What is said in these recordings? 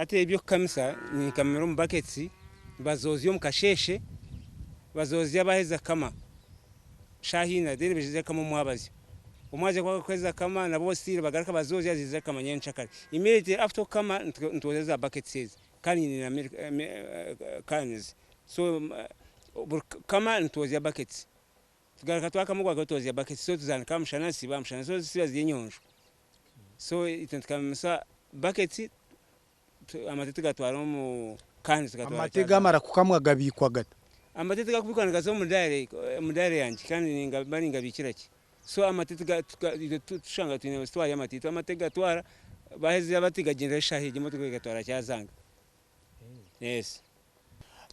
Hati eby'okukamisa ninkamira omu buckets, bazoozya omu kasheeshe, bazoozya baaheza kukama shaaha ina then baija kukama omwabazyo. Omwabazyo ku barikuheza kukama nabwo still bagaruka bazoozya ziija kukama nyenkyakare. Immediately after okukama nitwozya za buckets ezi kandi nyine na milk cans so buri kukama nitwozya buckets. Tugaruka twakama ogwakabiri twozya buckets so tuzaanika aha mushana zisiiba aha mushana so zisiiba ziri enyonjo. So itwe nitukamisa buckets amate tugatwara omu cans tugatwara Amate gamara kukamwa gabiikwa gata? Amate tigarikubiikwa nigaza omu diary omu diary yangye kandi nimba ningabiikira gye. So amate itwe tushanga twine store y'amate itwe amate tugatwara baheza bati gagyendera eshaaha egyo emotoka egatwara Kyazanga. Yes.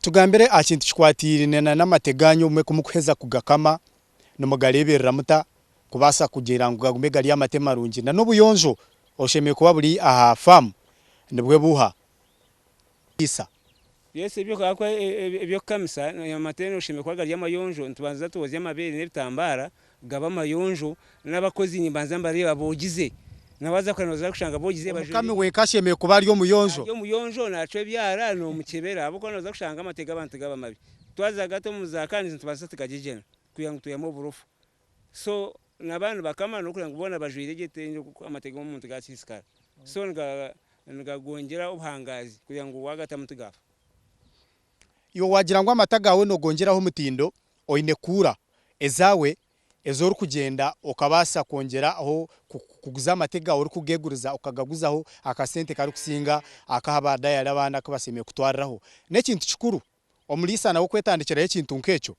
Tugambire aha kintu kikwataine n'amate gaanyu obumwe ku murikuheza kugakama nimugareeberera muta kubaasa kugira ngu gagume gari amate marungi na n'obuyonjo obushemereire kuba buri aha faamu nibwo buha? Isa. Yes eby'okukamisa amate noshemereire kuba gari amayonjo nitubanza twozya amabeere n'ebitambara gabe amayonjo n'abakozi nimbanza mbareeba boogize na waaza kare nooza kushanga boogize bajwaire. Omukami wenka ashemereire kuba ari omuyonjo. Ari omuyonjo naacwa ebyara noomukyebera ahabw'okuba nooza kushanga amate g'abantu gaba mabi. Twaza gata omu za cans nitubaasa tugagyegyena kugira ngu twihamu oburofa. So n'abaana nibakama n'okureeba ngu boona bajwaire gye tihaine oku amate g'omuntu gaasiisikara. So nigagongyera obuhangaazi kugira ngu waagatamu tigaafa. Iwe waagira ngu amata gaawe noogongyeraho omutindo, oine kuura ezaawe ezi orikugyenda okabaasa kwongyeraho kuguza amate gaawe orikugeeguriza okagaguzaho akasente karikusinga akaha ba dayari abandi aku bashemereire kutwariraho. N'ekintu kikuru omuriisa nawe kwetandikiraho ekintu nk'ekyo.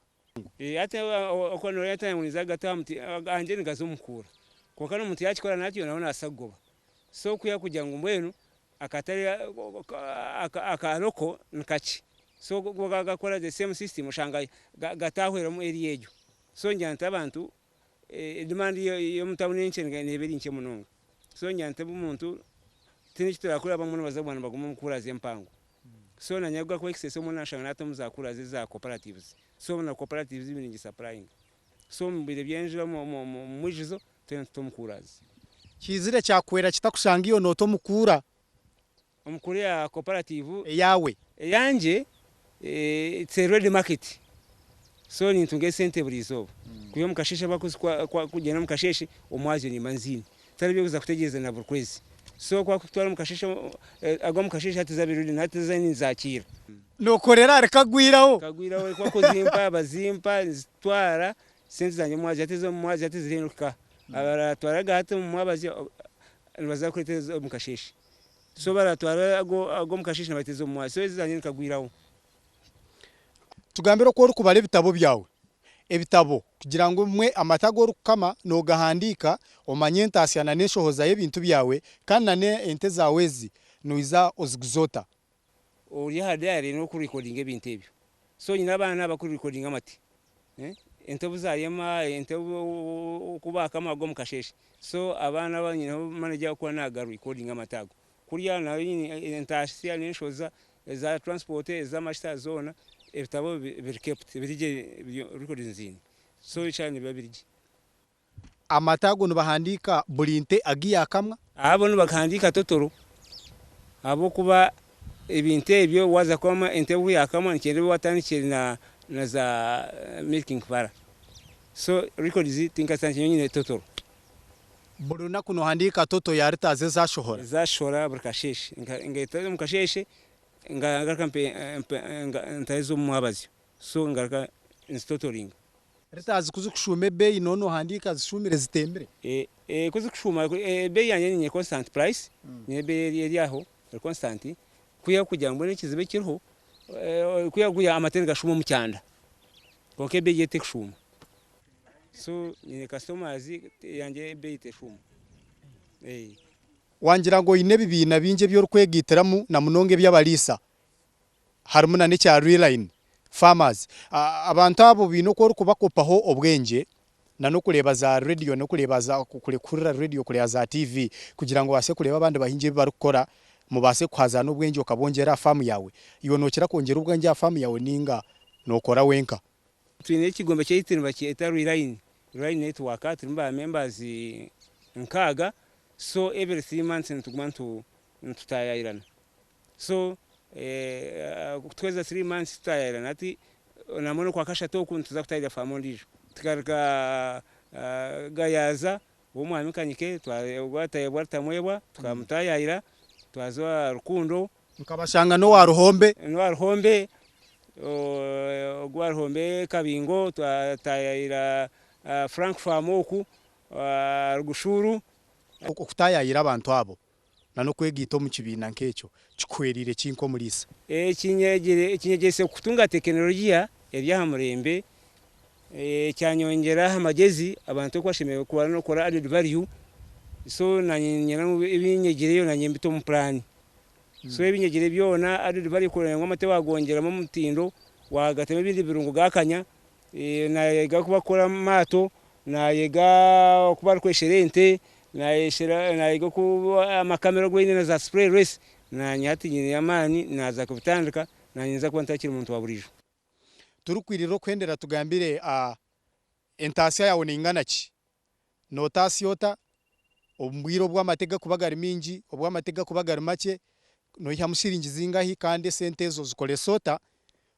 Hati okwo nooyeta ngu ninza kugata aha muti, agangye nigaza omu kuura. Kwonka n'omuntu yaakikora natyo nawe naabaasa kugoba. So kwiha kugira ngu mbwenu Akatare aka local ni kakye so go gakora the same system oshanga gatahweramu area egyo so ngira nti abantu demand yomu town enkye neba eri nkye munonga so ngira nti omuntu tihaine eki turakore abamwe nibaza kuguma nibaguma omu coolers empango so nanye agu gakuba excess omwe nashanga nata omu za coolers eza cooperatives so na cooperatives ningi supplyinga so omu bwire bwenjura omu mwijuzo Twena tuta omu coolers. Kiizire kyakuhwera kita kushanga iwe noota omu kuura? Omu kuura eya cooperative. Eyaawe. Eyangye it's a ready market so nintunga esente buri izooba. Kwiha omu kasheeshe abakozi ku kugyenda omu kasheeshe omwazyo nimba nziine. Tihariho eby'okuza kutegyereza na buri kwezi. So ku bakutwara omu kasheeshe ag'omu kasheeshe hati zabaire ready na hati ezandi ninzaakiira. Nookorera ahari kagwiraho. Kagwiraho ku bakuzimpa bazimpa nzitwara. Sente zangye omumwazyo hati ez'omumwazyo hati ziri kuhika abaratwara hati omu mwabazyo nibaza kureeta ez'omu kasheeshe so abaratwara ag'omu kasheeshe nibareeta ez'omu mwazyo so ezangye nikagwiraho. Tugambire oku orikubara ebitabo byawe. Ebitabo kugira ngu obumwe amate agu orikukama noogahandiika omanye entaasya na n'enshohoza y'ebintu byawe kandi na n'ente zaawe ezi noija oziguza ota? Ori aha diary n'oku recordinga ebintu ebyo. So nyine abaana abaku recordinga amate. Ente obu zayema, ente oku bakama ago omu kasheshe. So abaana aba nyineho manager okuba naga recordinga amate ago. Kurya nayo nyine entasya n'enshoza eza transport, ez'amashita zoona ebitabo biri kept biri gye records nziine. So ekya nibiba biri gye. Amate ago nibahandiika buri nte agi yaakamwa. Abo nibagahandiika totoro ahabw'okuba ebintu ebyo waaza kukama ente obu yaakamwa nikyenda obe waatandikire na za milking parlour. So records tinkazitandikire nyowe nyine totoro. Buri runaku noohandiika toto ya litres ezi ashohora? Ezi ashohora buri kasheeshe. Ngaita omu kasheeshe ngaruka ntahiza omu mwabazyo. So ngaruka nzitotoringa. Litres ku zirikushuuma ebeeyi nooba noohandiika zishuumire zitembire? Ku zirikushuuma ebeeyi yangye niinye constant price, niyo ebeeyi eri aho eri constant, kwihaho kugira ngu mbwenu ekizibu ekiriho, kwihaho kugira amate nigashuuma omu kyanda kwonka ebeeyi yo terikushuuma. So nyine customers eyangye ebeeyi teshuuma. Wangira ngu oine ebibiina bingi ebi orikwegaitiramu na munonga eby'abariisa. Harimu na n'ekya Reline Farmers. Abantu abo baine oku orikubakopaho obwengye na n'okureeba za rediyo n'okureeba za kuhurira rediyo kureeba za TV kugira ngu obaase kureeba abandi bahingi ebi barikukora mubaase kuhazaana obwengye okabwongyera aha faamu yaawe. Iwe nookira kwongyera obwengye aha faamu yaawe nainga nookora wenka? Twine ekigombe kyaitu nibakyeta Reline, Reline Network turimu ba members nkaaga so every 3 months nituguma nitutaayayirana. So kutuhweza 3 months tutayayirana hati nambwenu okwakashatu oku nituza kutayirira faamu ondiijo. Tugaruka Gayaza ow'omwami Kanyike twatayibwa Rutamwebwa tukamutayayira twaza owa Rukundo. Nkabashanga n'owa Ruhombe. N'owa Ruhombe, ogwa Ruhombe Kabingo twatayayira Frank Farm oku Rugushuru. Okutayayira abantu abo na n'okwegaita omu kibiina nk'ekyo kikuhwereire ki nk'omuriisa? Ekinyegyese kutunga tekinologiya eri aha murembe, kyanyongyera aha magyezi abantu oku bashemereire kuba nokukora added value, so nanye niinyenda ngu ebi nyegireyo nanye mbite omu puraani. So ebi nyegire byona added value kureba ngu amate wagongyeramu omutindo, wagatamu ebindi birungo gakanya, Naayega oku barikukora amaato, naayega oku barikweshera ente, naayega oku amakamera ogu baine na za spray race. Naanye hati nyine amaani naaza kubitandika, naanye ninza kuba ntakiri muntu wa buriijo. Turikwirira okuhendera tugambire entaasya yaawe neingana ki? Nootaasya ota? Omu bwire obu amate garikuba gari maingi, obu amate garikuba gari makye, noihamu shiringi zingahi kandi esente ezo ozikoresa ota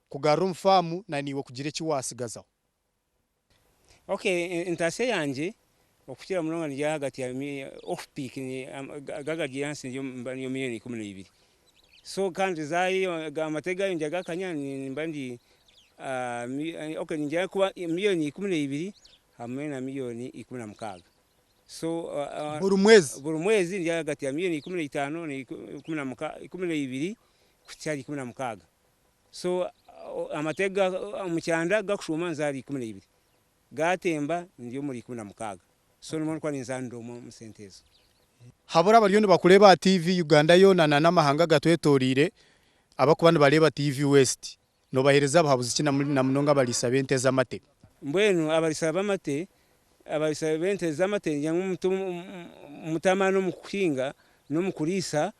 kugarura omu faamu na naiwe kugira eki waatsigazaho? Ok, entaasya yangye okukira munonga niri ahagati ya off peak aga gari ahansi niyo miriyoni 12. So kandi amate gayongyera gakanya nimba ndi ok ningira kuba miriyoni 12 hamwe na miriyoni 16. So Buri mwezi? Buri mwezi ndi ahagati ya miriyoni 15 na 12 kuhitsya ahari 16. So amate omu kyanda gakushuuma nza ahari 12, gatemba ndi omuri 16. So nimwo ndikuba ninza ndooma omu sente ezo. Habura abariyo nibakureeba aha TV Uganda yoona na n'amahanga agatwetoreire abakuba nibareeba TV West nobahereza buhabuzi ki na munonga abariisa b'ente z'amate? Mbwenu abariisa b'amate, abariisa b'ente z'amate ningira ngu mute amaani omu kuhinga n'omu kuriisa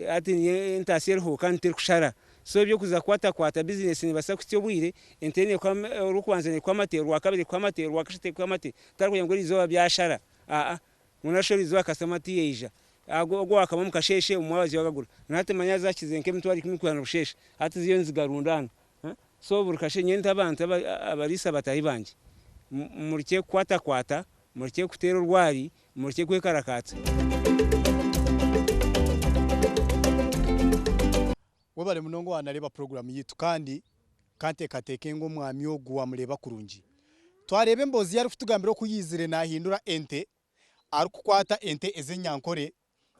Hati entaasya eriho kandi terikushara. So eby'okuza kukwatakwata bizinesi neebaasa kuhitsya obwire, ente orw'okubanza neekuha amate, orwakabiri ekuhe amate, orwakashatu ekuhe amate, otari kugira ngu eriizooba byashara. Aa, ngu nari shi eriizooba kasitoma tiyaija. Ago ogu waakama omu kasheeshe omu mwabazyo wagagura. Na hati manya zaakize nk'emitwaro ikumi kwiha na busheeshe. Hati ziriyo nizigarundaana. So buri kasheeshe nyowe abantu abariisa bataahi bangye, murekye kukwatakwata, murekye kuteera orwari, Murekye kwekarakaatsa. Webare munonga wanareeba puroguramu yaitu kandi kanteekateeke ngu omwami ogu wamureeba kurungi. Twareeba emboozi ye arikutugambira oku yaizire nahindura ente arikukwata ente ez'enyankore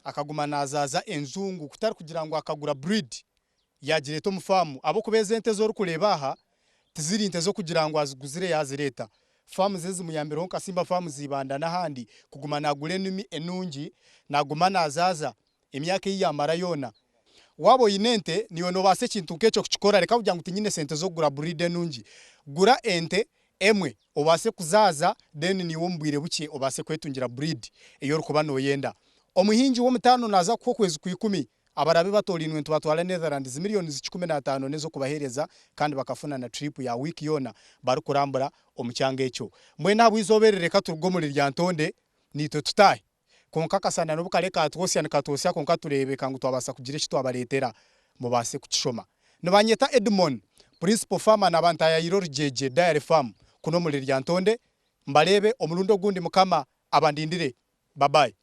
akaguma nazaaza enjungu kutari kugira ngu akagura breed yaagireeta omu faamu ahabw'okuba ezi ente ezi orikureeba aha tiziri nte z'okugira ngu aziguzire yaazireeta. Faamu ze zimuyambireho nka Simba Farms Ibanda n'ahandi kuguma naagura enimi enungi, naaguma naazaaza emyaka ei yaamara yoona. Waaba oine ente, naiwe noobaasa ekintu nk'ekyo kukikora reka kugira ngu tinyine sente z'okugura buriidi enungi. Gura ente emwe obaase kuzaaza then naiwe omu bwire bukye obaase kwetungira buriidi ei orikuba nooyenda. Omuhingi w'omutaano naaza kukuha okwezi kwa ikumi Abarabe batoorainwe nitubatwara Netherlands millions 15 n'ez'okubaheereza kandi bakafuna na trip ya week yoona barikurambura omu kyanga ekyo. Mbwenu ahabw'eizooba eri reka turuge omuri Lyantonde naitwe tutaahe. Kwonka akasana n'obu kare kaatwosya nikatwosya kwonka tureebeka ngu twabaasa kugira eki twabareetera mubaase kukishoma. Nibanyeta Edmon, Principal Farmer naaba ntaayaayire Orugyegye Diary Farm kunu omuri Lyantonde. Mbareebe omurundi ogundi Mukama abandindire. Bye bye.